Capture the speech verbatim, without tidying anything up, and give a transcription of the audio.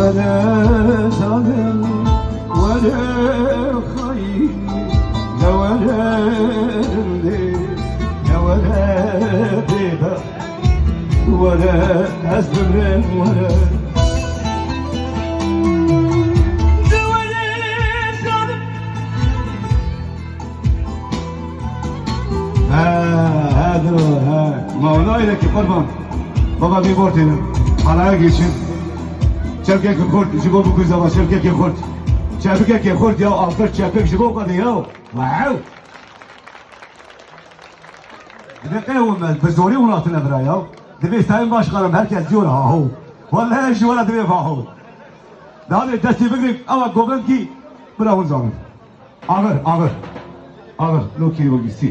Were zalim, were xayîn, ne were rindê, ne were bêbext. Were ez bimrim, were. He, he, dilo, he. Mawlayekî qurban. Baba bir bortînim. Halaya geçin. Çepkekî xurt, ji bo bikuzama, çepkekî xurt. Çepkekî xurt ya, alkış çepik ji bo qadî ya. Wow. Divê qey hûn me, bi zorî hûn hatine vira ya. Divê Sayın Başkanım, herkes diyor ha ho. Vallahi ji wara divê va ho. Daha bir destî bigrin, ewa govend kî, bira hûn zanin. Ağır, ağır. Ağır, no kî wegîsî.